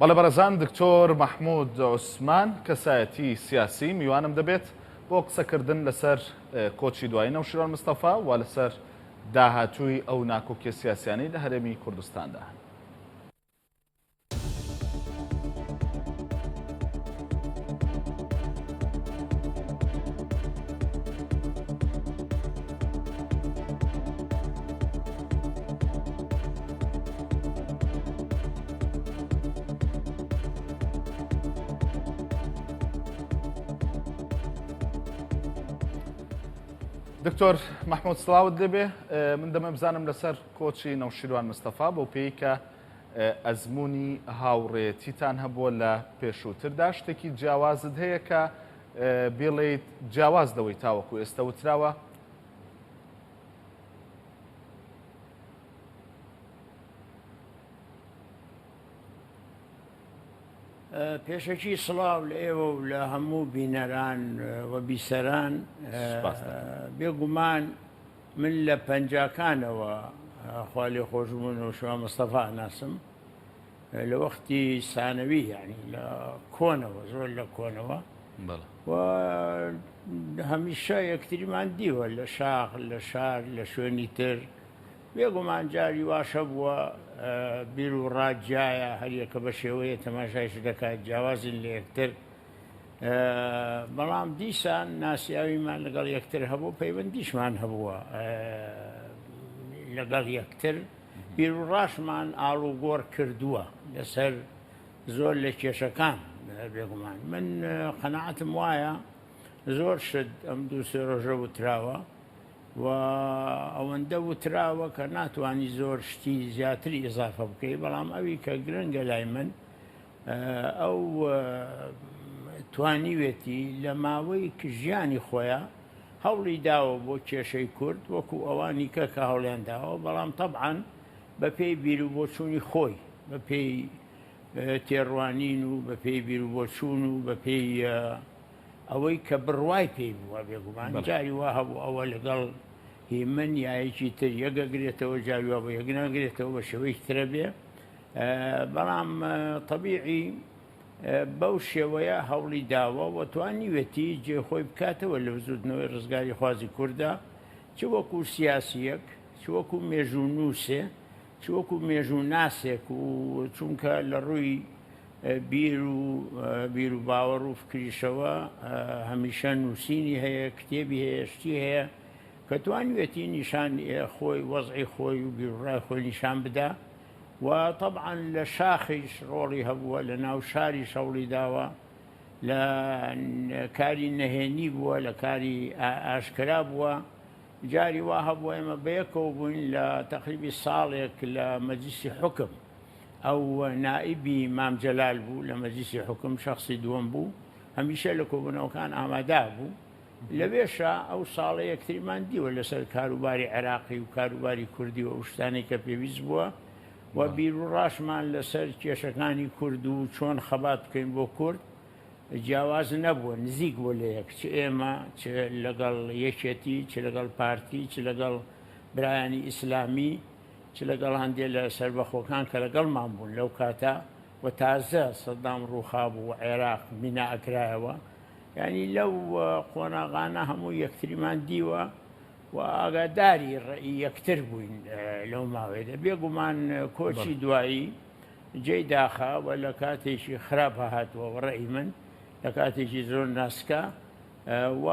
بەڵێ بەڕێزان دکتۆر مەحمود عوسمان کەسایەتی سیاسی میوانم دەبێت بۆ قسەکردن لەسەر کۆچی دوایی نەوشیروان مستەفا و لەسەر داهاتووی ئەو ناکۆکیە سیاسیانەی لە هەرێمی کوردستاندا هەن. دکتۆر مححمود سلااوت لێبێ من دەمە بزانم لەسەر کۆچی نەوشیروان مستەفا بۆ پێی کە ئەزمموی هاوڕێتیتان هەبووە لە پێشووتردا شتێکی جیاوازت هەیە کە بڵیت جیاواز لەوەی تاوەکو ئێستا وتراوە پێشەکی سڵاو لە ئێوە و لە هەموو بینەران و بیسەران. بێگومان من لە پەنجاکانەوە خوا لێ خۆشبوو نەوشیروان مستەفا ئەناسم لە وەختی سانەوی یعنی لە کۆنەوە زۆر لە کۆنەوە و هەمیشە یەکتریمان دیوە لە شاخ لە شار لە شوێنی تر بێگومان جاری واش هەبووە بیر و ڕا جیایە هەریەکە بە شێوەیە تەماشای شتەکات جیاوازین لە یەکتر بەڵام دیسان ناسیاویمان لەگەڵ یەکتر هەبوو پەیوەندیشمان هەبووە لەگەڵ یەکتر بیر و ڕاشمان ئاڵوگۆڕ کردووە لەسەر زۆر لە کێشەکان بێگومان من قەنەعەتم وایە زۆر شت ئەم دوو سێ ڕۆژە وتراوە و ئەوەندە وتراوە کە ناتوانی زۆر شتی زیاتری ئیزافە بکەی بەڵام ئەوی کە گرنگە لای من ئەو توانیوێتی لە ماوەی ژیانی خۆیان هەوڵی داوە بۆ کێشەی کورد وەکو ئەوانی کە کە هەوڵیان داوە بەڵام تەبعەن بەپێی بیر و بۆچوونی خۆی بەپێی تێڕوانین و بەپێی بیر و بۆچوون و بەپێی ئەوەی کە بڕوای پێی بووە بێگومان جاری وا هەبوو ئەوە لەگەڵ هی من یا یەکی تر یەکەگرێتەوە جاری وا بۆ یەک ناگرێتەوە بە شێوەیەکی ترە بێ بەڵام تەبیعی بەو شێوەیە هەوڵی داوە و توانیوێتی جێ خۆی بکاتەوە لە بزوتنەوەی ڕزگاری خوازی کووردا چ وەکو سیاسیەک چ وەکو مێژوو نووسێ چ وەکو مێژوو ناسێک و چونکە لە ڕووی بیر و بیر و باوەڕ و فکریشەوە هەمیشە نووسینی هەیە، کتێبی هەیە، شتی هەیە کە توانیوێتی نیشان خۆی وەزعی خۆی و بیروڕای خۆی نیشان بدا و تەبعەن لە شاخیش ڕۆڵی هەبووە، لە ناو شاریش هەوڵی داوە، لە کاری نەهێنی بووە، لە کاری ئاشکرا بووە. جاری وا هەبووە ئێمە بەیەکەوە بووین لە تەقریبی ساڵێک لە مەجلیسی حوکم. ئەو نائیبی مام جەلال بوو لە مەجلیسی حوکم، شەخسی دووەم بوو، هەمیشە لە کۆبوونەوەکان ئامادە بوو. لەوێشا ئەو ساڵە یەکتریمان دیوە لەسەر کاروباری عێراقی و کاروباری کوردی و ئەو شتانەی کە پێویست بووە و بیروڕاشمان لەسەر کێشەکانی کورد و چۆن خەبات بکەین بۆ کورد جیاواز نەبووە، نزیک بووە لە یەک، چ ئێمە، چ لەگەڵ یەکێتی، چ لەگەڵ پارتی، چ لەگەڵ برایانی ئیسلامی. چ لەگەڵ هەندێ لە سەربەخۆکان کە لەگەڵمان بوون لەو کاتە و تازە سەدام ڕووخابوو و عێراق بینا ئەکرایەوە یانی لەو قۆناغانە هەموو یەکتریمان دیوە و ئاگاداری ڕێی یەکتر بووین لەو ماوەیەدا بێگومان کۆچی دوایی جێی داخە و لە کاتێکی خراپ هاتووە و ڕێی من لە کاتێکی زۆر ناسکە و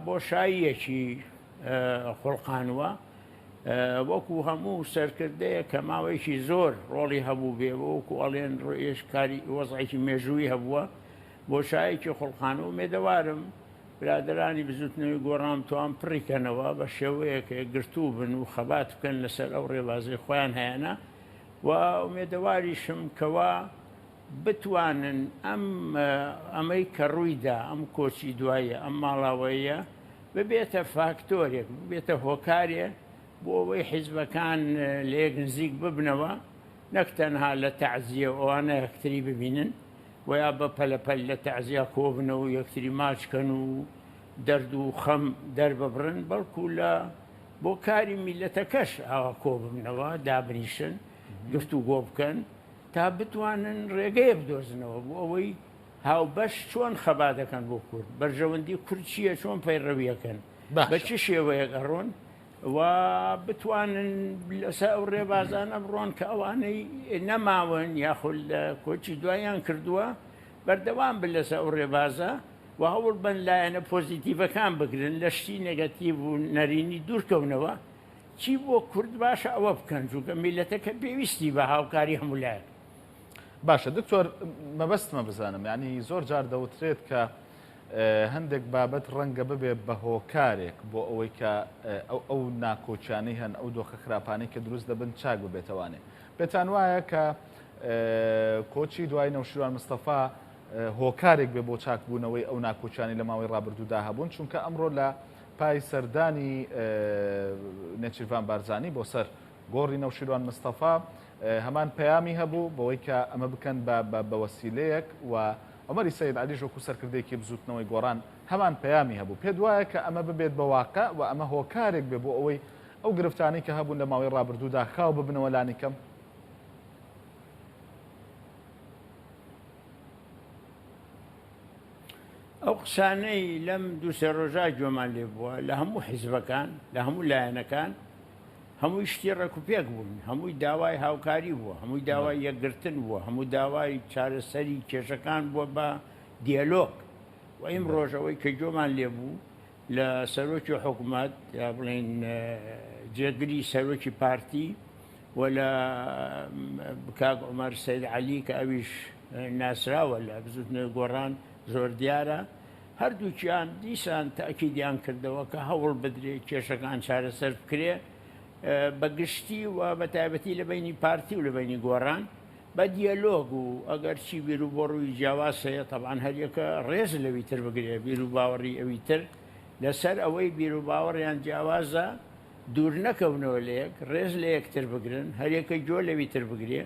بۆشاییەکی خوڵقانوە وەکو هەموو سەرکردەیەک کە ماوەیەکی زۆر ڕۆڵی هەبووبێ و وەکو ئەڵێن ڕۆیش کاری وەزعێکی مێژووی هەبووە، بۆشایەکی خوڵقان و ئومێدەوارم برادەرانی بزووتنەوەی گۆڕان بتوان پڕی کەنەوە بە شێوەیەک یەکگرتوو بن و خەبات بکەن لەسەر ئەو ڕێبازەی خۆیان هەیانە و ئومێدەواریشم کەوا بتوانن ئەم ئەمەی کە ڕوویدا، ئەم کۆچی دواییە، ئەم ماڵاوەییە ببێتە فاکتۆرێک، ببێتە هۆکارێ بۆ ئەوەی حیزبەکان لە یەک نزیک ببنەوە، نەک تەنها لە تەعزیە و ئەوانە یەکتری ببینن و یا بە پەلەپەل لە تەعزیە کۆبنەوە و یەکتری ماچ کەن و دەرد و خەم دەرببڕن، بەڵکو لە بۆ کاری میللەتەکەش ئاوا کۆببنەوە، دابنیشن، گفتوگۆ بکەن. تا بتوانن ڕێگەیە بدۆزنەوە بۆ ئەوەی هاوبەش چۆن خەبات دەکەن بۆ کورد، بەرژەوەندی کورد چییە، چۆن پەیڕەویەکەن، بە چ شێوەیەک ئەڕۆن و بتوانن لەسەر ئەو ڕێبازانە بڕۆن کە ئەوانەی نەماون یاخود لە کۆچی دوایان کردووە بەردەوام بن لەسەر ئەو ڕێبازە و هەوڵ بەن لایەنە پۆزیتیڤەکان بگرن لە شتی نێگەتیڤ و نەرێنی دوورکەونەوە چی بۆ کورد باشە ئەوە بکەن چونکە میلەتەکە پێویستی بە هاوکاری هەموو لایەک. باشە دکتۆر مەبەستمە بزانم یعنی زۆر جار دەوترێت کە هەندێک بابەت ڕەنگە ببێ بە هۆکارێک بۆ ئەوەی کە ئەو ئەو ناکۆکیانەی هەن ئەو دۆخە خراپانەی کە دروست دەبن چاک ببێتەوانێ پێتان وایە کە کۆچی دوای نەوشیروان مستەفا هۆکارێک بێ بۆ چاکبوونەوەی ئەو ناکۆکیانی لە ماوەی ڕابردوودا هەبوون چونکە ئەمڕۆ لە پای سەردانی نێچیرڤان بارزانی بۆ سەر گۆڕی نەوشیروان مستەفا هەمان پەیامی هەبوو بەوەی کە ئەمە بکەن بە وەسیلەیەک و عومەری سەید عەلیش وەکو سەرکردەیەکی بزووتنەوەی گۆڕان هەمان پەیامی هەبوو. پێت وایە کە ئەمە ببێت بە واقع و ئەمە هۆکارێک بێ بۆ ئەوەی ئەو گرفتانەی کە هەبوون لە ماوەی ڕابردوودا خاو ببنەوە لانیکەم؟ ئەو قسانەی لەم دووسێ ڕۆژە گوێمان لێ بووە لە هەموو حیزبەکان لە هەموو لایەنەکان هەمووی شتی ڕێکوپێک بوون، هەمووی داوای هاوکاری بووە، هەمووی داوای یەکگرتن بووە، هەموو داوای چارەسەری کێشەکان بووە بە دیەلۆگ. و ئیمڕۆژ ئەوەی کە گوێمان لێ بوو لە سەرۆکی حکومەت یا بڵێین جێگری سەرۆکی پارتی و لە کاک عومەر سەید عەلی کە ئەویش ناسراوە لە بزوتنەوەی گۆڕان زۆر دیارە، هەردووکیان دیسان تەئکیدیان کردەوە کە هەوڵ بدرێ کێشەکان چارەسەر بکرێ بە گشتی و بە تایبەتی لە بەینی پارتی و لە بەینی گۆڕان بە دیەلۆگ و ئەگەر چی بیر و بۆڕووی جیاواز هەیە تەبعەن هەریەکە ڕێز لەوی تر بگرێ بیر و باوەڕی ئەوی تر لەسەر ئەوەی بیر و باوەڕیان جیاوازە دوور نەکەونەوە لە یەک ڕێز لە یەکتر بگرن هەریەکە گوێ لەوی تر بگرێ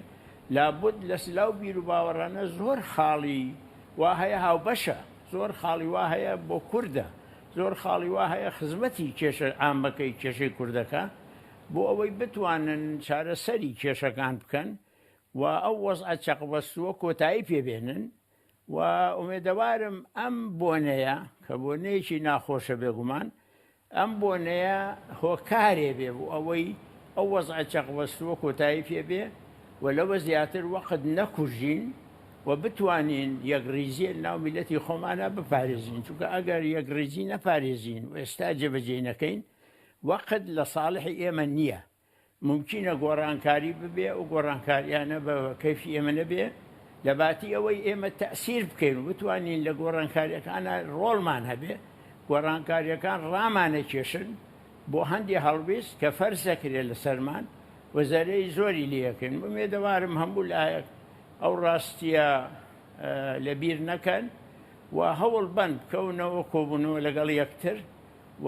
لابد لە لەو بیر و باوەڕانە زۆر خاڵی وا هەیە هاوبەشە، زۆر خاڵی وا هەیە بۆ کوردە، زۆر خاڵی وا هەیە خزمەتی کێشە عامەکەی کێشەی کوردەکە، بۆ ئەوەی بتوانن چارەسەری کێشەکان بکەن و ئەو وەزعە چەقبەستووە کۆتایی پێ بێنن و ئومێدەوارم ئەم بۆنەیە کە بۆنەیەکی ناخۆشە بێگومان ئەم بۆنەیە هۆکارێ بێ بۆ ئەوەی ئەو وەزعە چەقبەستووە کۆتایی پێ بێ و لەوە زیاتر وەقت نەکوژین و بتوانین یەکڕیزیێ لەناو میللەتی خۆمانا بپارێزین، چونکە ئەگەر یەکڕیزی نەپارێزین و ئێستا جێبەجێی نەکەین وەقت لە ساڵحی ئێمە نییە. مومکینە گۆڕانکاری ببێ، ئەو گۆڕانکاریانە بە کەیفی ئێمە نەبێ، لە باتی ئەوەی ئێمە تەئسیر بکەین و بتوانین لە گۆڕانکاریەکانا ڕۆڵمان هەبێ، گۆڕانکاریەکان ڕامانەکێشن بۆ هەندێ هەڵویست کە فەرز دەکرێ لەسەرمان و زەرەی زۆری لێ ئەکەین. ئومێدەوارم هەموو لایەک ئەو ڕاستیە لە بیر نەکەن و هەوڵ بەن بکەونەوە کۆبوونەوە لەگەڵ یەکتر. و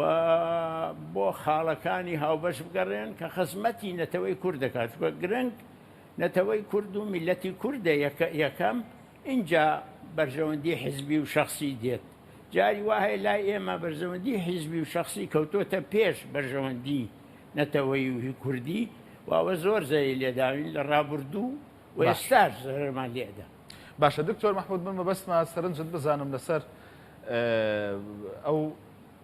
بۆ خاڵەکانی هاوبەش بگەڕێن کە خزمەتی نەتەوەی کورد دەکات، چونکە گرنگ نەتەوەی کورد و میللەتی کوردە یەکەم، ئینجا بەرژەوەندی حزبی و شەخسی دێت. جاری وا هەیە لای ئێمە بەرژەوەندی حزبی و شەخسی کەوتۆتە پێش بەرژەوەندی نەتەوەیی و هی کوردی و ئەوە زۆر زەرەی لێداوین لە ڕابوردوو و ئێستاش زەرەرمان لێ ئەدا. باشە دکتۆر مەحمود من مەبەستمە سەرنجت بزانم لەسەر ئەو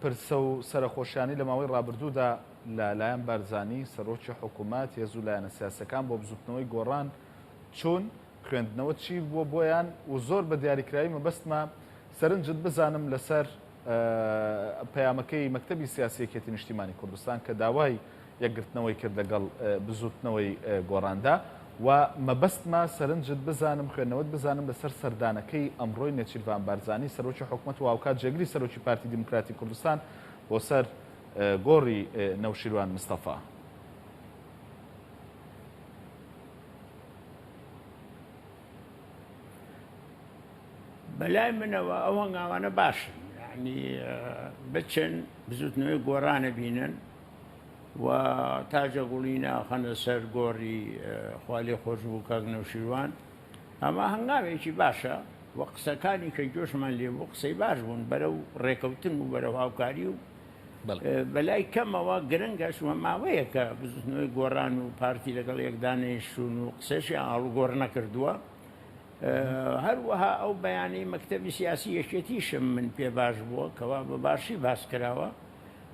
پرسە و سەرەخۆشیانەی لە ماوەی ڕابردوودا لە لایەن بارزانی، سەرۆکی حکوومەت، هێز و لایەنە سیاسییەکان بۆ بزووتنەوەی گۆڕان چوون، خوێندنەوە چی بووە بۆیان و زۆر بە دیاریکراوی مەبەستمە سەرنجت بزانم لەسەر پەیامەکەی مەکتەبی سیاسی یەکێتی نیشتیمانی کوردستان کە داوای یەکگرتنەوەی کرد لەگەڵ بزووتنەوەی گۆڕاندا و مەبەستمە سەرنجت بزانم خوێندنەوەت بزانم لەسەر سەردانەکەی ئەمڕۆی نێچیرڤان بارزانی سەرۆکی حکومەت و هاوکات جێگری سەرۆکی پارتی دیموکراتی کوردستان بۆ سەر گۆڕی نەوشیروان مستەفا. بەلای منەوە ئەو هەنگاوانە باشن یعنی بچن بزوتنەوەی گۆڕانە بینن و تاجە گوڵی ناخەنە سەر گۆڕی خوا لێ خۆش بوو کاک نەوشیروان ئەمە هەنگاوێکی باشە و قسەکانی کە گۆشمان لێ بوو قسەی باش بوون بەرەو ڕێکەوتن و بەرەو هاوکاری و بەلای کەمەوە گرنگە چونکە ماوەیەکە بزوتنەوەی گۆڕان و پارتی لەگەڵ یەک دانەنیشتوون و قسەشیان ئاڵوگۆڕ نەکردووە. هەروەها ئەو بەیانەی مەکتەبی سیاسی یەکێتیشم من پێ باش بووە کەوا بە باشی باس کراوە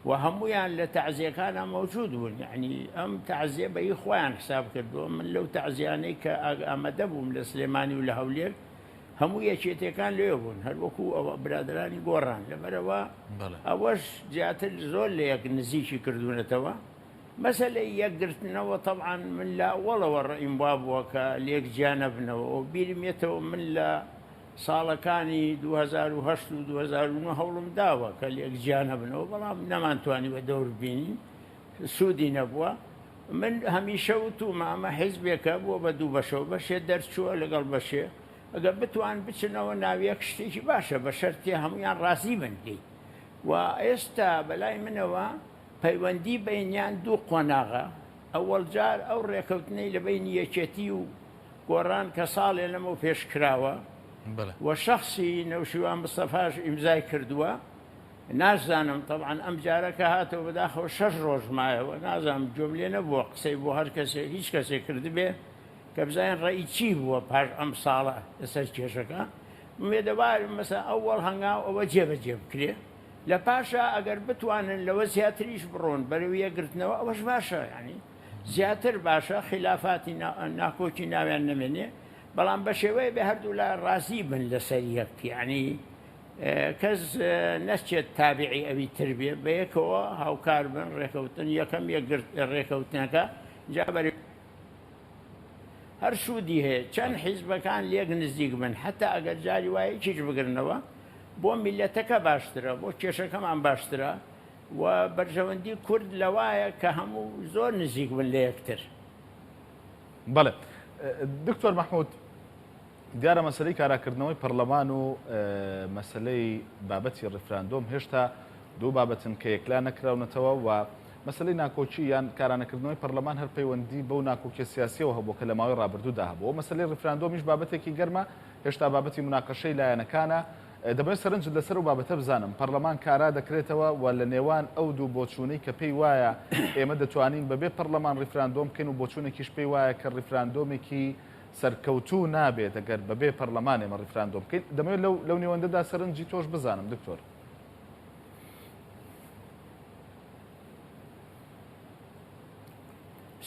و هەمویان لە تەعزیەکانا مەوجود بوون یعنی ئەم تەعزیە بە هی خۆیان حساب کردووە من لەو تەعزیانەی کە ئامادە بووم لە سلێمانی و لە هەولێر هەموو یەکێتیەکان لێ بوون هەر وەکو ئەوە برادرانی گۆڕان لەبەرەوە ئەوەش زیاتر زۆر لە یەک نزیکی کردوونەتەوە مەسەلەی یەکگرتنەوە تەبعەن من لە ئەوەڵەوە ڕەئیم وابووە کە لێک جیا نەبنەوە و بیرم یەتەوە من لە ساڵەکانی 2008 و 2009 هەوڵم داوە کە لێک جیا نەبنەوە بەڵام نەمانتوانیوە دەور بینین سوودی نەبووە من هەمیشە وتومە ئەمە حیزبێکە بووە بە دوو بەشەوە بەشێ دەرچووە لەگەڵ بەشێ ئەگەر بتوان بچنەوە ناویەک شتێکی باشە بە شەرتێ هەمویان ڕازی بن پێی و ئێستا بەلای منەوە پەیوەندی بەینیان دوو قۆناغە، ئەوەڵ جار ئەو ڕێکەوتنەی لە بەینی یەکێتی و گۆڕان کە ساڵێ لەمەو پێش کراوە و شەخسی نەوشیروان مستەفاش ئیمزای کردووە، ناشزانم تەبعەن ئەم جارە کە هاتەوە بەداخەوە شەش ڕۆژ مایەوە نازانم گوێم لێ نەبووە قسەی بۆ هەر کەسێ هیچ کەسێ کردبێ کە بزانین ڕەئی چی بووە پاش ئەم ساڵە لەسەر کێشەکە، ئومێدەوارم مەسەلەن ئەوەڵ هەنگاو ئەوە جێبەجێ بکرێ. لە پاشا ئەگەر بتوانن لەوە زیاتریش بڕۆن بەرەو یەکگرتنەوە ئەوەش باشە یانی زیاتر باشە خیلافاتی ناکۆکی ناویان نەمێنێ بەڵام بە شێوەیە بێ هەردوولا ڕازی بن لەسەر یەک یعنی کەس نەچێت تابعی ئەوی تر بێ بەیەکەوە هاوکار بن ڕێکەوتن یەکەم یەکگرت ڕێکەوتنەکە جا بەرەو هەر سوودی هەیە چەند حیزبەکان لێک نزیک بن حتا ئەگەر جاری وایە یەکیش بگرنەوە بۆ میلەتەکە باشترە بۆ کێشەکەمان باشترە و بەرژەوەندی کورد لەوایە کە هەموو زۆر نزیک بن لە یەکتر. بەڵێ دکتۆر مەحمود دیارە مەسەلەی کاراکردنەوەی پەرلەمان و مەسەلەی بابەتی ڕیفراندۆم هێشتا دوو بابەتن کە یەکلا نەکراونەتەوە و مەسەلەی ناکۆکی یان کارانەکردنەوەی پەرلەمان هەر پەیوەندی بەو ناکۆکیە سیاسیەوە هەبووە کە لە ماوەی ڕابردوودا هەبووە. مەسەلەی ڕیفراندۆمیش بابەتێکی گەرمە، هێشتا بابەتی موناقەشەی لایەنەکانە. دەمەوێت سەرنجت لەسەر ئەو بابەتە بزانم. پەرلەمان کارا دەکرێتەوە و لە نێوان ئەو دوو بۆچوونەی کە پێی وایە ئێمە دەتوانین بەبێ پەرلەمان ڕیفراندۆم بکەین و بۆچوونێکیش پێی وایە کە ڕیفراندۆمێکی سەرکەوتوو نابێت ئەگەر بەبێ پەرلەمان ئێمە ڕیفراندۆم بکەین. دەمەوێت لەو لەو نێوەندەدا سەرنجی تۆش بزانم دکتۆر.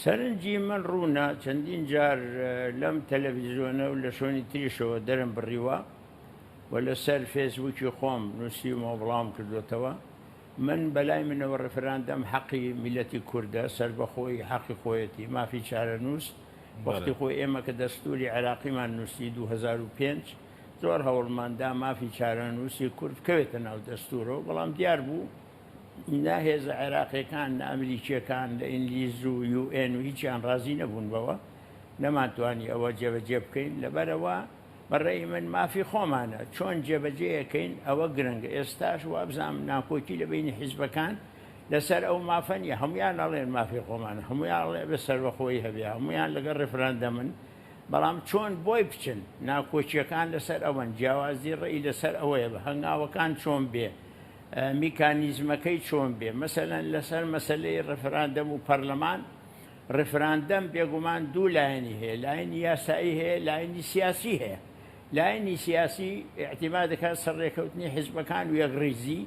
سەرنجی من ڕوونە، چەندین جار لەم تەلەڤیزیۆنە و لە شوێنی تریشەوە دەرم بڕیوە و لەسەر فێسبووکی خۆم نووسیومە و بڵاوم کردوێتەوە. من بەلای منەوە ڕێفراندەم حەقی میلەتی کوردە، سەربەخۆیی حەقی خۆیەتی، مافی چارەنووس. وەختی خۆی ئێمە کە دەستووری عێراقیمان نووسی 2005 زۆر هەوڵمان دا مافی چارەنووسی کورد بکەوێتە ناو دەستوورەوە، بەڵام دیار بوو نە هێزە عێراقیەکان نە ئەمریکیەکان لە ئینگلیز و یو ئێن و هیچیان ڕازی نەبوون بەوە نەمانتوانی ئەوە جێبەجێ بکەین لەبەرەوە بەڕێی من مافی خۆمانە چۆن جێبەجێیەکەین ئەوە گرنگە ئێستاش وابزانم ناکۆکی لە بینی حیزبەکان لەسەر ئەو مافە نیە هەمویان ئەڵێن مافی خۆمانە هەمویان ئەڵێ بە سەربەخۆیی هەبێ هەمویان لەگەڵ ڕیفراندەمن بەڵام چۆن بۆی بچن ناکۆکیەکان لەسەر ئەوەن جیاوازی ڕێی لەسەر ئەوەیە بە هەنگاوەکان چۆن بێ میکانیزمەکەی چۆن بێ؟ مەسەلەن لەسەر مەسەلەی ڕفراندەم و پەرلەمان، ڕفراندەم بێگومان دوو لایەنی هەیە، لایەنی یاسایی هەیە، لایەنی سیاسی هەیە. لایەنی سیاسی ئیعتیماد دەکات سەر ڕێکەوتنی حیزبەکان و یەکڕیزی،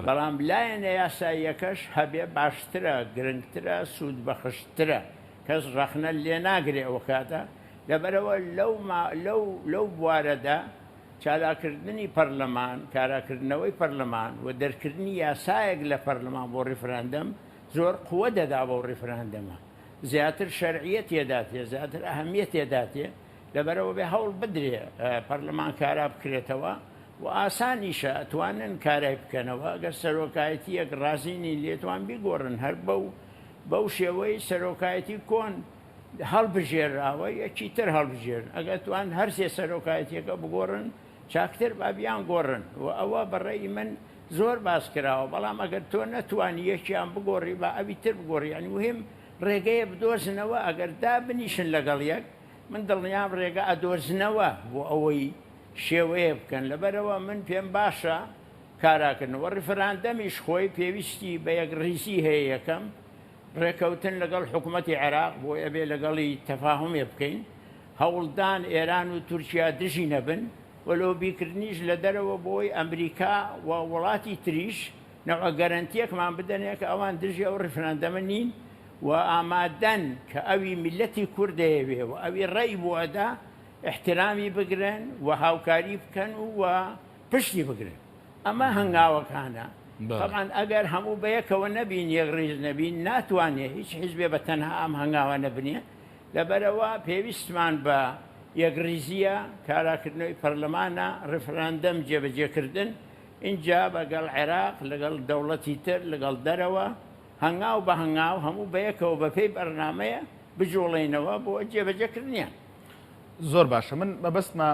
بەڵام لایەنە یاساییەکەش هەبێ باشترە، گرنگترە، سوودبەخشترە، کەس ڕەخنە لێ ناگرێ ئەوکاتە، لەبەرئەوە لەو لەو لەو بوارەدا چالاککردنی پەرلەمان، کاراکردنەوەی پەرلەمان و دەرکردنی یاسایەک لە پەرلەمان بۆ ڕیفراندەم زۆر قوە دەدا بەو ڕیفراندەمە، زیاتر شەرعیەت تێداتێ، زیاتر ئەهەمیەت تێداتێ، لەبەرئەوە بێ هەوڵ بدرێ پەرلەمان کارا بکرێتەوە و ئاسانیشە ئەتوانن کارای بکەنەوە ئەگەر سەرۆکایەتیەک ڕازی نین لێ توان بیگۆڕن هەر بەو بەو شێوەی سەرۆکایەتی کۆن هەڵبژێرراوە یەکی تر هەڵبژێرن ئەگەر توان هەرسێ سەرۆکایەتیەکە بگۆڕن چاکتر با بیانگۆڕن و ئەوە بە ڕەئی من زۆر باس کراوە بەڵام ئەگەر تۆ نەتوانی یەکیان بگۆڕی با ئەوی تر بگۆڕی یانی مهم ڕێگەیە بدۆزنەوە ئەگەر دابنیشن لەگەڵ یەک من دڵنیام ڕێگە ئەدۆزنەوە بۆ ئەوەی شێوەیە بکەن لەبەرئەوە من پێم باشە. کاراکردن و ڕیفراندەمیش خۆی پێویستی بە یەکڕیزی هەیە یەکەم ڕێکەوتن لەگەڵ حکومەتی عێراق بۆی ئەبێ لەگەڵی تەفاهومێ بکەین هەوڵدان ئێران و تورکیا دژی نەبن و لۆبیکردنیش لە دەرەوە بۆی ئەمریکا و وڵاتی تریش نەوعە گەرەنتیەکمان بدەنێ کە ئەوان دژی ئەو ڕیفراندەمە نین و ئامادەن کە ئەوی میللەتی کورد دەیەوێ و ئەوی ڕێی بۆ ئەدا ئیحترامی بگرن و هاوکاری بکەن و پشتی بگرن. ئەمە هەنگاوەکانە. تەبعەن ئەگەر هەموو بەیەکەوە نەبین، یەکڕیز نەبین، ناتوانێ هیچ حیزبێ بە تەنها ئەم هەنگاوانە بنێ. لەبەرئەوە پێویستمان بە یەکڕیزییە، کاراکردنەوەی پەرلەمانە، ڕیفراندەم جێبەجێکردن، ئینجا بەگەڵ عێراق، لەگەڵ دەوڵەتی تر، لەگەڵ دەرەوە، هەنگاو بە هەنگاو هەموو بەیەکەوە بەپێی بەرنامەیە بجوڵێینەوە بۆ جێبەجێکردنیان. زۆر باشە من مەبەستمە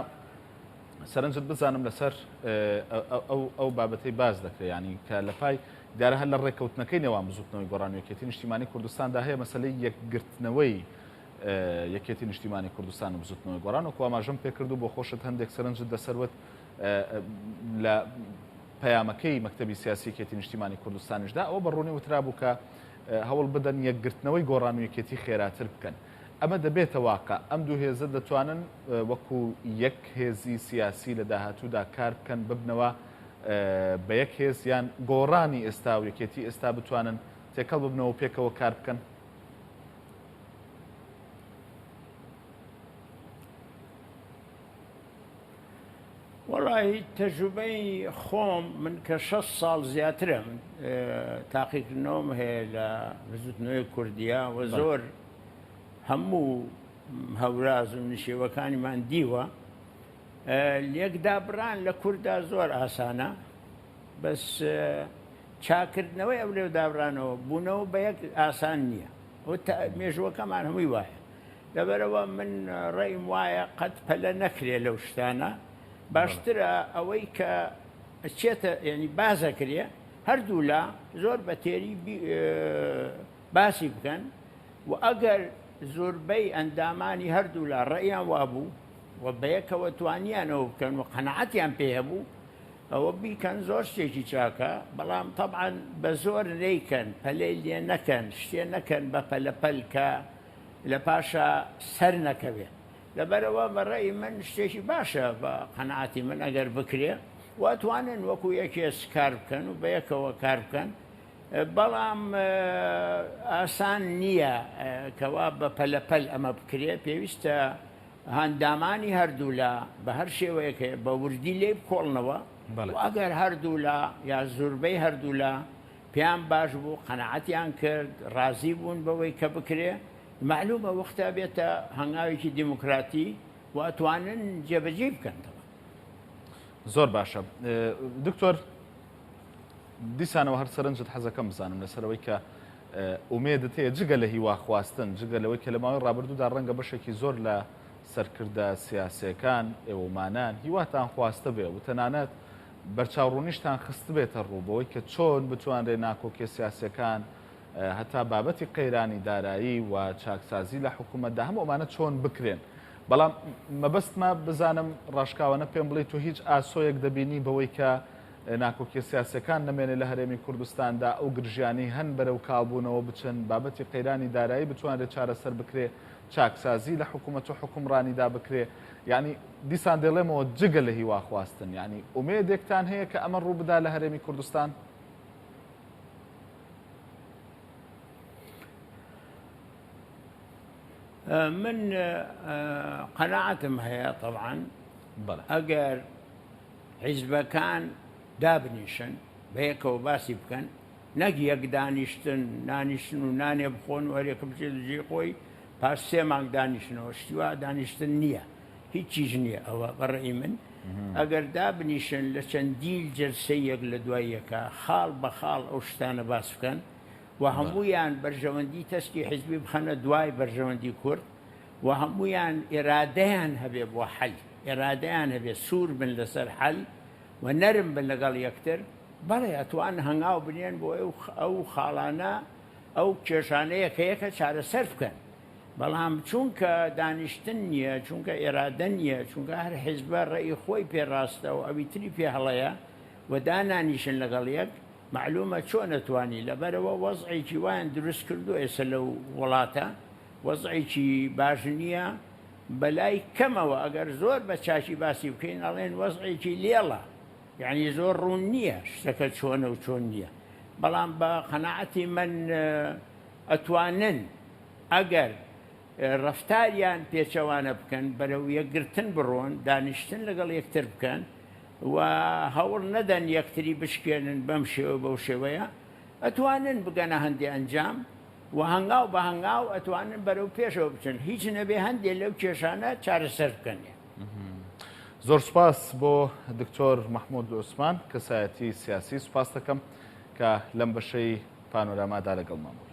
سەرنجت بزانم لەسەر ئەو بابەتەی باس دەکرێت ینی کە لە پای دیارە هەر لە ڕێککەوتنەکەی نێوان بزوتنەوەی گۆڕان و یەکێتی نیشتیمانی کوردستاندا هەیە مەسلەی یەکگرتنەوەی یەکێتی نیشتیمانی کوردستان و بزوتنەوەی گۆڕان وەکو ئاماژەم پێکرد و بۆ خۆشت هەندێک سەرنجت لەسەروت لە پەیامەکەی مەکتەبی سیاسی یەکێتی نیشتیمانی کوردستانیشدا ئەوە بە ڕوونی وترابوو کە هەوڵ بدەن یەکگرتنەوەی گۆڕان و یەکێتی خێراتر بکەن. ئەمە دەبێتە واقع؟ ئەم دوو هێزە دەتوانن وەکو یەک هێزی سیاسی لە داهاتوودا کار بکەن ببنەوە بە یەک هێز یان گۆڕانی ئێستا و یەکێتی ئێستا بتوانن تێکەڵ ببنەوە و پێکەوە کار بکەن؟ وەڵاهی تەجروبەی خۆم من کە 6 ساڵ زیاترە من تاقیکردنەوەم هەیە لە بزوتنەوەی کوردیا و زۆر هەموو هەوراز و نشێوەکانیمان دیوە لێکدابران لە کووردا زۆر ئاسانە بەس چاکردنەوەی ئەو لێودابرانەوە بوونەوە بە یەک ئاسان نییە مێژوەکەمان هەمووی وایە لەبەرئەوە من ڕەیم وایە قەت پەلە نەکرێ لەو شتانە باشترە ئەوەی کە ئەچێتە یعنی بازەکرێ هەردوولا زۆر بە تێری باسی بکەن و ئەگەر زۆربەی ئەندامانی هەردوولا ڕێیان وابوو و بەیەکەوە توانیانەوە بکەن و قەنەعەتیان پێ هەبوو ئەوە بیکەن زۆر شتێکی چاکە بەڵام تەبعەن بە زۆر نەیکەن پەلەی لێ نەکەن شتێ نەکەن بە پەلەپەل کە لە پاشا سەر نەکەوێ لەبەرئەوە بە ڕەئی من شتێکی باشە بە قەناعەتی من ئەگەر بکرێ و ئەتوانن وەکو یەکێس کار بکەن و بەیەکەوە کار بکەن بەڵام ئاسان نییە کەوا بە پەلەپەل ئەمە بکرێ پێویستە هەندامانی هەردوولا بە هەر شێوەیەک هەیە بە وردی لێی بکۆڵنەوە و ئەگەر هەردوولا یا زوربەی هەردوولا پێیان باش بوو، قەناعەتیان کرد، ڕازی بوون بەوەی کە بکرێ، مەعلومە وەختە بێتە هەنگاوێکی دیموکراتی و ئەتوانن جێبەجێی بکەن تەبعەن. زۆر باشە دکتۆر دیسانەوە هەر سەرنجت حەزەکەم بزانم لەسەرەوەی کە ئومێدت هەیە جگە لە هیوا خواستن جگە لەوەی کە لە ماوەی ڕابردوودا ڕەنگە بەشێکی زۆر لە سەرکردە سیاسەکان ئێوەمانان هیواتان خواستە بێ و تەنانەت بەرچاوڕوونیشتان خستبێتە ڕوو بەوەی کە چۆن بتوانرێ ناکۆکیە سیاسیەکان هەتا بابەتی قەیرانی دارایی و چاکسازی لە حکوومەتدا هەموو ئەمانە چۆن بکرێن. بەڵام مەبەستمە بزانم ڕاشکاوانە پێم بڵێ تۆ هیچ ئاسۆیەک دەبینی بەوەی کە ناکۆکیە سیاسەکان نەمێنێ لە هەرێمی کوردستاندا ئەو گرژیانی هەن بەرەو کاڵبوونەوە بچن بابەتی قەیرانی دارایی بتوانرێت چارەسەر بکرێ چاکسازی لە حکوومەت و حکومڕانیدا بکرێ یعنی دیسان دەیڵێمەوە جگە لە هیوا خواستن یانی ئومێدێکتان هەیە کە ئەمە ڕووبدا لە هەرێمی کوردستان؟ من قەناعەتم هەیە تەبعەن ئەگەر حیزبەکان دابنیشن بەیەکەوە باسی بکەن نەک یەک دانیشتن نانیشتن و نانێ بخۆن و هەرێکە بچێت جێی خۆی پاش سێ مانگ دانیشنەوە شتی وا دانیشتن نییە هیچیش نییە ئەوە بە ڕەئی من ئەگەر دابنیشن لە چەندیل جەلسەی یەک لە دوای یەکە خاڵ بە خاڵ ئەو شتانە باس بکەن و هەموویان بەرژەوەندی تەسکی حیزبی بخەنە دوای بەرژەوەندی کورد و هەموویان ئێرادەیان هەبێ بۆ حەل ئێرادەیان هەبێ سوور بن لەسەر حەل و نەرم بن لەگەڵ یەکتر بەڵێ ئەتوان هەنگاو بنێن بۆ ئەو خاڵانە ئەو کێشانە یەکە یەکە چارەسەر بکەن بەڵام چونکە دانیشتن نییە چونکە ئێرادە نییە چونکە هەر حیزبە ڕێی خۆی پێ ڕاستە و ئەوی تری پێ هەڵەیە و و دانانیشن لەگەڵ یەک، مەعلومە چۆن ئەتوانی، لەبەرئەوە وەزعێکی وایان دروست کردووە ئێستا لەو وڵاتە وەزعێکی باش نییە، بەلای کەمەوە ئەگەر زۆر بە چاکی باسی بکەین ئەڵێن وەزعێکی لێڵە، یانی زۆر ڕوون نییە شتەکە چۆنە و چۆن نییە، بەڵام بە قەناعەتی من ئەتوانن ئەگەر ڕەفتاریان پێچەوانە بکەن، بەرەو یەکگرتن بڕۆن، دانیشتن لەگەڵ یەکتر بکەن و هەوڵ نەدەن یەکتری بشکێنن بەم شێوە بەو شێوەیە، ئەتوانن بگەنە هەندێ ئەنجام و هەنگاو بە هەنگاو ئەتوانن بەرەو پێشەوە بچن، هیچ نەبێ هەندێ لەو کێشانە چارەسەر بکەن. زۆر سوپاس بۆ دکتۆر مەحمود عوسمان کەسایەتی سیاسی، سوپاستەکەم کە لەم بەشەی پانۆرامادا لەگەڵمان بووی.